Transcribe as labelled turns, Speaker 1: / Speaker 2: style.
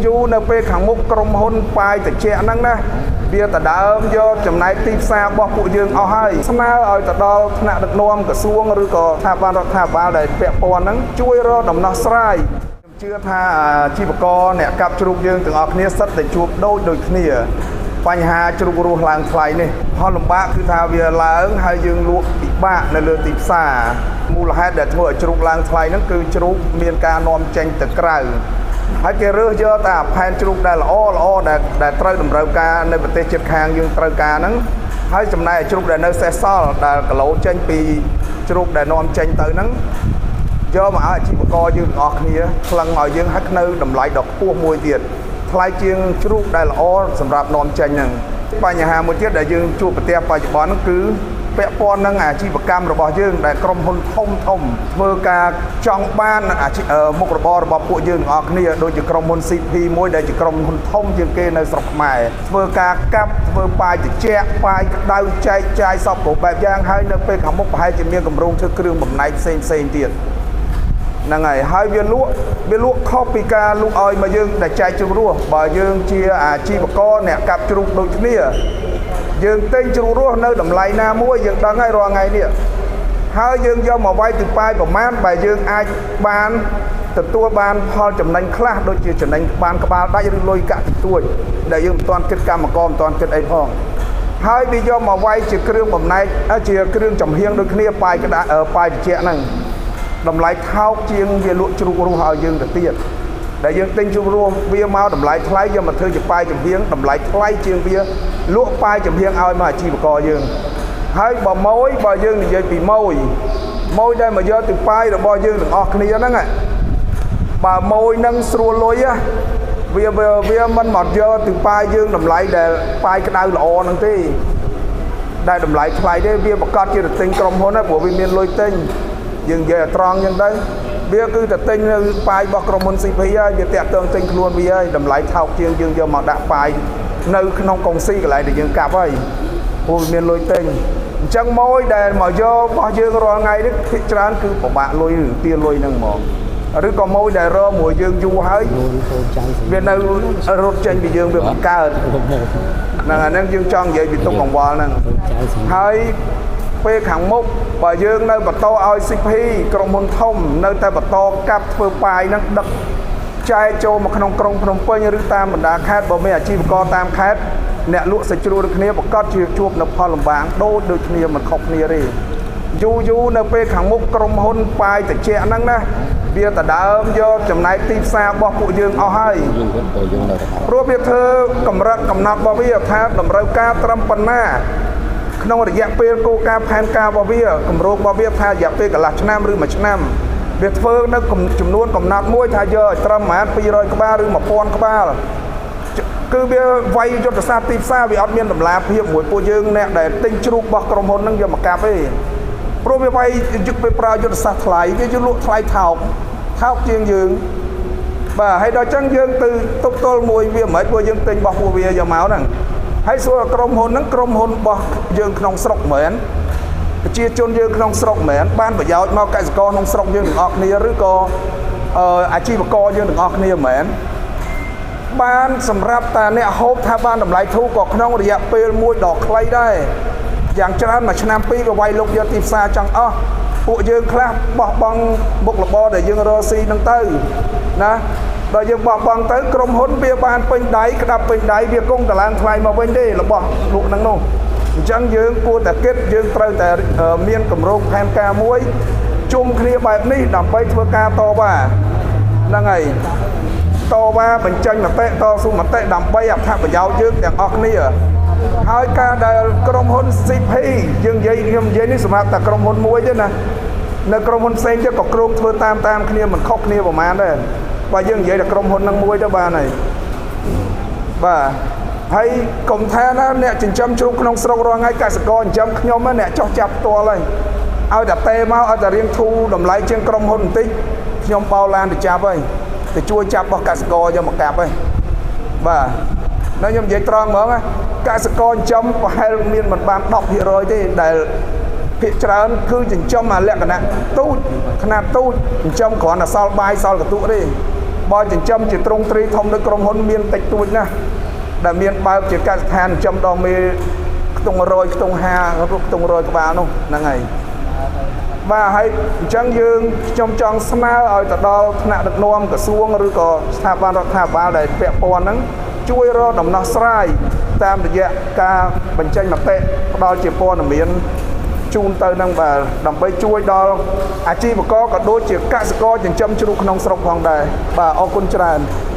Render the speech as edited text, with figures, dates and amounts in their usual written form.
Speaker 1: យូរនៅពេលខាងមុខក្រុមហ៊ុនប៉ាយតិចហ្នឹងណាវាដដើមយកចំណែកទីផ្សាររបស់ពួកយើងអស់ហើយស្នើឲ្យទៅដល់ថ្នាក់ដឹកនាំក្រសួងឬក៏ស្ថាប័នរដ្ឋាភិបាលដែលពាក់ព័ន្ធហ្នឹងជួយរកដំណោះស្រាយខ្ញុំជឿថាអាជីវករអ្នកកាប់ជ្រូកយើងទាំងអស់គ្នាសិតតែជួបដូចគ្នាបញ្ហាជ្រូករស់ឡើងថ្លៃនេះផលលំបាកគឺថាវាឡើងហើយយើងលក់ពិបាកនៅលើទីផ្សារមូលហេតុដែលធ្វើឲ្យជ្រូកឡើងថ្លៃហ្នឹងគឺជ្រូកមានការនាំចេញទៅក្រៅហើយគេរើសយកតែផែនជ្រូកដែលល្អល្អដែលត្រូវតម្រូវការនៅប្រទេសជិតខាងយើងត្រូវការហ្នឹងហើយចំណែកជ្រូកដែលនៅសេសសល់ដែលគីឡូចេញពីជ្រូកដែលនាំចេញទៅហ្នឹងយកមកឲ្យអាជីវករយើងទាំងអស់គ្នាក្លឹងឲ្យយើងឲ្យនៅតម្លៃដ៏ខ្ពស់មួយទៀតថ្លៃជាងជ្រូកដែលល្អសម្រាប់នាំចេញហ្នឹងបញ្ហាមួយទៀតដែលយើងជួបប្រទះបច្ចុប្បន្នហ្នឹងគឺពាក់ព័ន្ធនឹងអាជីវកម្មរបស់យើងដែលក្រុមហ៊ុនធំធំធ្វើការចង់បានមុខរបររបស់ពួកយើងទាំងអស់គ្នាដូចជាក្រុមហ៊ុន CP មួយដែលជាក្រុមហ៊ុនធំជាងគេនៅស្រុកខ្មែរធ្វើការកាប់ធ្វើបាយត្រជាក់បាយក្តៅចែកចាយសពគ្រប់បែបយ៉ាងហើយនៅពេលខាងមុខប្រហែលជាមានគម្រោងធ្វើគ្រឿងបំណែកផ្សេងផ្សេងទៀតហ្នឹងហើយហើយវាលក់ខុសពីការលក់ឲ្យមកយើងដែលចែកជ្រូករស់បើយើងជាអាជីវករអ្នកកាប់ជ្រូកដូចគ្នាយើងទិញជ្រូករស់នៅតម្លៃណាមួយយើងដឹងហើយរាល់ថ្ងៃនេះហើយយើងយកមកវាយទៅប៉ាយប្រមាណបើយើងអាចបានទទួលបានផលចំណេញខ្លះដូចជាចំណេញបានក្បាលដាច់ឬលុយកាក់តិចតួចដែលយើងមិនទាន់គិតកម្មករមិនទាន់គិតអីផងហើយវាយកមកវាយជាគ្រឿងបំណែកជាគ្រឿងចំហៀងដូចគ្នាប៉ាយក្តាប៉ាយត្រជាក់ហ្នឹងតម្លៃថោកជាងវាលក់ជ្រូករស់ឲ្យយើងទៅទៀតដែលយើងទិញជ្រូករស់វាមកតម្លៃថ្លៃយកមកធ្វើជាប៉ាយចំហៀងតម្លៃថ្លៃជាងវាលក់ប៉ាយចំហៀងឲ្យមកអាជីវករយើងហើយបើម៉ួយបើយើងនិយាយពីម៉ួយដែលមកយកទៅប៉ាយរបស់យើងទាំងអស់គ្នាហ្នឹងបើម៉ួយហ្នឹងស្រួលលុយវាមិនមកយកទៅប៉ាយយើងតម្លៃដែលប៉ាយក្តៅល្អហ្នឹងទេដែលតម្លៃថ្លៃទេវាប្រកាសជាទៅទិញក្រុមហ៊ុនហើយព្រោះវាមានលុយទិញយើងនិយាយឲ្យត្រង់ចឹងទៅវាគឺតែទិញនៅប៉ាយរបស់ក្រុមហ៊ុន CP ហើយវាតាក់ទងទិញខ្លួនវាហើយតម្លៃថោកជាងយើងយកមកដាក់ប៉ាយនៅក្នុងកុងស៊ីកន្លែងដែលយើងកាប់ហើយព្រោះវាមានលុយទិញអញ្ចឹងម៉ួយដែលមកយករបស់យើងរាល់ថ្ងៃនេះភាគច្រើនគឺពិបាកលុយឬទាលុយហ្នឹងហ្មងឬក៏ម៉ួយដែលរមួយយើងយូរហើយវានៅរត់ចេញពីយើងវាបង្កើតហ្នឹងអាហ្នឹងយើងចង់និយាយពីទុកកង្វល់ហ្នឹងហើយពេលខាងមុខបើយើងនៅបន្តឲ្យ CP ក្រុមហ៊ុនធំនៅតែបន្តកាប់ធ្វើប៉ាយហ្នឹងដឹកចែកចូលមកក្នុងក្រុងភ្នំពេញឬតាមបណ្ដាខេត្តបើមានអាជីវករតាមខេត្តអ្នកលក់សាច់ជ្រូកដូចគ្នាប្រកាសជាជួបនៅផលលំបាកដូចគ្នាមិនខុសគ្នាទេយូរយូរនៅពេលខាងមុខក្រុមហ៊ុនប៉ាយត្រជាក់ហ្នឹងណាវាដដើមយកចំណែកទីផ្សាររបស់ពួកយើងអស់ហើយព្រោះវាធ្វើកម្រិតកំណត់របស់វាថាតម្រូវការត្រឹមប៉ុណ្ណាក្នុងរយៈពេលគោលការណ៍ផែនការរបស់វាគម្រោងរបស់វាថារយៈពេលកន្លះឆ្នាំឬមួយឆ្នាំវាធ្វើនៅចំនួនកំណត់មួយថាយកឲ្យត្រឹមប្រហែល200ក្បាលឬ1000ក្បាលគឺវាវាយយុទ្ធសាស្ត្រទីផ្សារវាអត់មានតម្លាភាពមួយពួកយើងអ្នកដែលទិញជ្រូករបស់ក្រុមហ៊ុនហ្នឹងយកមកកាប់ទេព្រោះវាវាយយុទ្ធពេលប្រើយុទ្ធសាស្ត្រថ្លៃវាយកលក់ថ្លៃថោកជាងយើងបាទហើយដល់ចឹងយើងទៅទប់ទល់មួយវាមិនព្រោះយើងទិញរបស់ពួកវាយកមកហ្នឹងហើយសួរក្រុមហ៊ុនហ្នឹងក្រុមហ៊ុនរបស់យើងក្នុងស្រុកមែនប្រជាជនយើងក្នុងស្រុកមែនបានប្រយោជន៍មកកសិករក្នុងស្រុកយើងទាំងអស់គ្នាឬក៏អាជីវករយើងទាំងអស់គ្នាមែនបានសម្រាប់តាអ្នកហូបថាបានតម្លៃធូរក៏ក្នុងរយៈពេលមួយដ៏ខ្លីដែរយ៉ាងច្រើនមួយឆ្នាំពីរក៏វាយលុកយកទីផ្សារចង់អស់ពួកយើងខ្លះបោះបង់មុខរបរដែលយើងរកស៊ីហ្នឹងទៅណាដល់យើងបោះបង់ទៅក្រុមហ៊ុនវាបានពេញដៃក្តាប់ពេញដៃវាគង់តឡើងថ្លៃមកវិញទេរបស់លក់ហ្នឹងនោះអញ្ចឹងយើងគួរតែគិតយើងត្រូវតែមានគម្រោងផែនការមួយជុំគ្នាបែបនេះដើម្បីធ្វើការតវ៉ាហ្នឹងហើយតវ៉ាបញ្ចេញមតិតស៊ូមតិដើម្បីអត្ថប្រយោជន៍យើងទាំងអស់គ្នាហើយការដែលក្រុមហ៊ុន CP យើងនិយាយខ្ញុំនិយាយនេះសម្រាប់តែក្រុមហ៊ុនមួយទេណានៅក្រុមហ៊ុនផ្សេងទៀតក៏គ្រោងធ្វើតាមគ្នាមិនខុសគ្នាប្រហែលដែរបើយើងនិយាយតែក្រុមហ៊ុននឹងមួយទៅបានហើយបាទហើយកុំថាណាអ្នកចិញ្ចឹមជ្រូកក្នុងស្រុករាល់ថ្ងៃកសិករចិញ្ចឹមខ្ញុំអ្នកចោះចាប់ផ្ទាល់ហើយឲ្យតែតេមកឲ្យតែរៀងធូរតម្លៃជាងក្រុមហ៊ុនបន្តិចខ្ញុំបោឡានទៅចាប់ហើយទៅជួយចាប់របស់កសិករយកមកកាប់ហើយបាទនៅខ្ញុំនិយាយត្រង់ហ្មងកសិករចិញ្ចឹមប្រហែលមានមិនបាន 10% ទេដែលភាគច្រើនគឺចិញ្ចឹមអាលក្ខណៈទូចខ្នាតទូចចិញ្ចឹមគ្រាន់តែសល់បាយសល់កន្ទក់ទេ បើចិញ្ចឹមជាទ្រង់ទ្រីធំដូចក្រុមហ៊ុនមានតិចតួចណាស់ដែលមានបើកជាកសិដ្ឋានចិញ្ចឹមដល់មេខ្ទង់100ខ្ទង់50ឬខ្ទង់100ក្បាលនោះហ្នឹងហើយបាទហើយអញ្ចឹងយើងខ្ញុំចង់ស្នើឲ្យទៅដល់ថ្នាក់ដឹកនាំក្រសួងឬក៏ស្ថាប័នរដ្ឋាភិបាលដែលពាក់ព័ន្ធហ្នឹងជួយរកដំណោះស្រាយតាមរយៈការបញ្ចេញមតិផ្ដល់ជាព័ត៌មានជូនទៅនឹងបាទដើម្បីជួយដល់អាជីវករក៏ដូចជាកសិករចិញ្ចឹមជ្រូកក្នុងស្រុកផងដែរបាទអរគុណច្រើន។